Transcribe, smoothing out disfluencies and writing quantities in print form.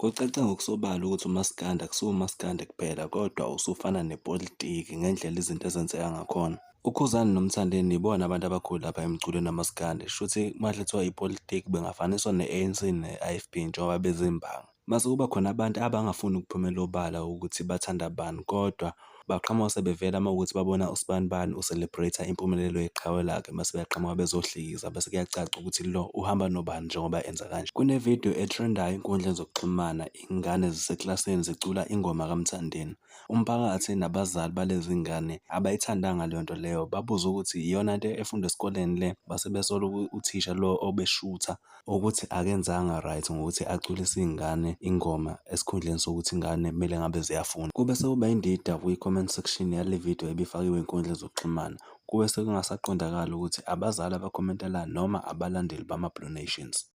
Kucace ngokusobala ukuthi umaskandi akusiwo umaskandi kuphela kodwa usufana nepolitiki ngendlela izinto ezenzeka ngakhona. UKhuzani noMthandeni yibona abantu abakhulu lapha emculweni kamaskandi, shuthi uma kuthiwa ipolitiki bengafaniswa ne-ANC ne-IFP njengoba bezimbanga. Mase kuba khona abantu abangafuni ukuphumela obala ukuthi bathanda bani kodwa baqhamuka sebevela uma kuwukuthi babona usibanibani u-celebrate-a impumelelo yeqhawe lakhe mase beyaqhamuka bezohlikiza bese kuyacaca ukuthi lo uhamba nobani njengoba enza kanje. Kune-video e-trend-ayo ey'nkundleni zokuxhumana, iy'ngane ziseklasini zicula ingoma kaMthandeni. Umphakathi nabazali balezi ngane abayithandanga leyo nto leyo, babuze ukuthi iyona nto efundwa esikoleni le, base besola uthisha lo obeshutha ukuthi akenzanga right ngokuthi aculise iy'ngane ingoma esikhundleni sokuthi ingane kumele ngabe ziyafunda. Kube sekuba indida kwi-comment section yale video ebifakiwe ey'nkundleni zokuxhumana. Kube sekungasaqondakali ukuthi abazali abakhomenta la noma abalandeli bama-Blue Nations.